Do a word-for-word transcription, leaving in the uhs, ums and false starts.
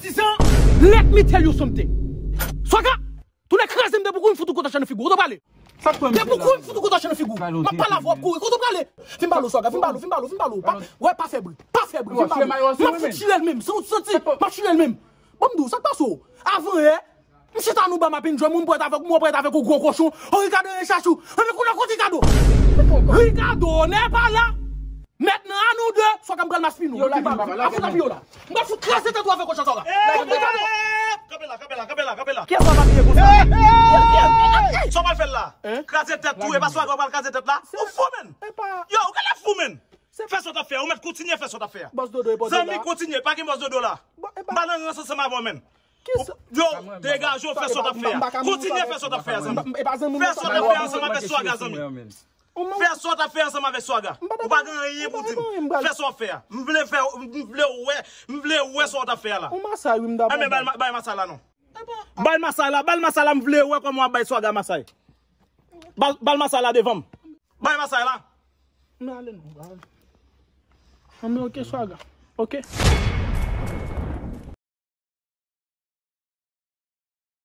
Dis an, let me tell you something. Swaga, tounen kraze m depi kou m fout ou kote chan nan figi w. Kote w prale? Depi kou m fout ou kote chan nan figi w. M ap pale avè w, w ap kouri. Kote w prale? Vin pale w, Swaga, vin pale w, vin pale w, vin pale w. Pa, wè, pa fè bri, pa fè bri, vin pale w. M ap fout chire l menm, san ou santi, m ap chire l menm. Bon, m di w, sa k pase w? Avan yè, m chita anba m ap enjoy, moun prèt avèk ou, mwen prèt avèk ou, gwo kochon. O, Ricardo, e chachou. Anben, kounye a kote Ricardo? Ricardo n'est pas là. Mèt nan a nou de, Swaga, m pral maspin ou. Yo la, m pral fout api yo la. M pral fout kraze tèt ou avèk kochon, Swaga. Kanpe la, kanpe la, kanpe la, kanpe la. Kiyès w ap apiye konsa? Sa w pral fè l la? Kraze tèt tou, e pa Swaga w pral kraze tèt la? Ou fou, menn. Yo, ou genlè fou, menn. Fè sa w t ap fè a, ou mèt kontinye fè sa w t ap fè a. Zanmi, kontinye, pa gen bòs dodo la. M pa nan rans ansanm avè w, menn. Yo, degaje w, fè sa w t ap fè a. Kontinye fè sa w t ap fè a, zanmi. Fè sa w t ap fè a ansanm avèk Swaga, zanmi. Fè sa w t ap fè ansanm avèk Swaga. Ou pa gen anyen pou di m. Fè sa w ap fè a. M vle fè, m vle wè, m vle wè sa w t ap fè a la. Anben, bay, bay masay la non. Bay masay la, bay masay la, m vle wè kòman w ap bay Swaga masay. Bay, bay masay la devan m. Bay masay la. M ale non, m ale. Anben, oke, Swaga. Oke.